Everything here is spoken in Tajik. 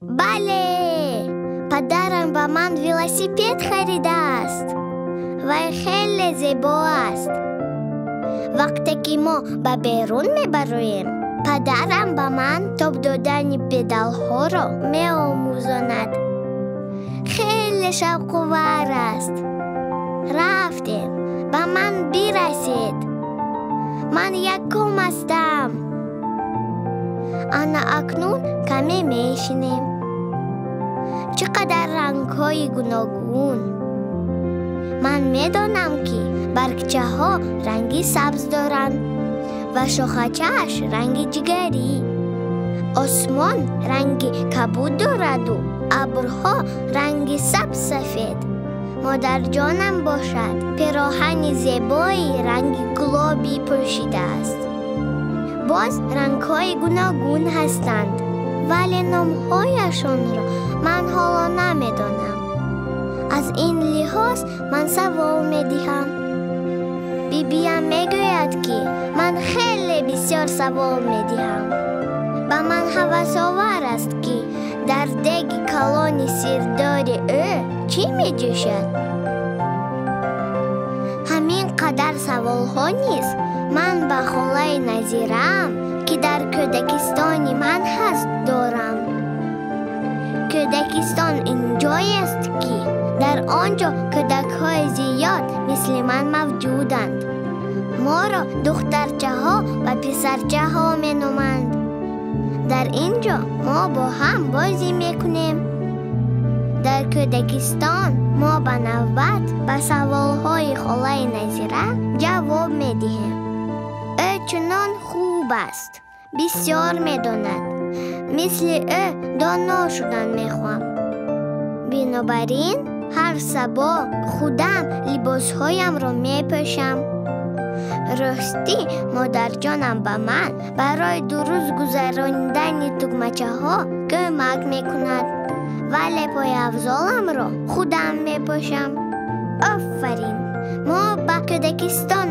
Бале, падарам ба ман велосипед харидааст. Вай хеле зебо аст. Вақте ки мо ба берун мебароем, падарам ба ман тоб додани педалҳоро меомӯзонад. Хеле шавқовар аст. Рафтем, ба ман бирасед. Ман якум ҳастам. Ана акнун каме мешинем. Чӣ қадар рангҳои гуногун! Ман медонам, ки баргчаҳо ранги сабз доранд ва шохачааш ранги ҷигарӣ. Осмон ранги кабуд дораду абрҳо ранги сабз-сафед. Модарҷонам бошад, пироҳани зебои ранги гулобӣ пӯшидааст. Боз рангҳои гуногун ҳастанд, вале номҳояшонро ман ҳоло намедонам. Аз ин лиҳоз ман савол медиҳам. Бибиям мегӯяд, ки ман хеле бисёр савол медиҳам. Ба ман ҳавасовар аст, ки дар деги калони сирдори ӯ чӣ меҷӯшад. Ҳамин қадар саволҳо низ ман ба холаи Назираам, ки дар кӯдакистони ман ҳаст, дорам. Кӯдакистон ин ҷоест, ки дар он ҷо кӯдакҳои зиёд мисли ман мавҷуданд. Моро духтарчаҳо ва писарчаҳо меноманд. Дар ин ҷо мо бо ҳам бозӣ мекунем. Дар кӯдакистон мо ба навбат ба саволҳои холаи Назира ҷавоб медиҳем. Ӯ чунон хуб аст, бисёр медонад. Мисли ӯ доно шудан мехоҳам. Бинобар ин ҳар сабоҳ худам либосҳоямро мепӯшам. Ростӣ, модарҷонам ба ман барои дуруст гузаронидани тугмачаҳо кӯмак мекунад, вале пойафзоламро худам мепӯшам. Офарин! Мо ба кӯдакистон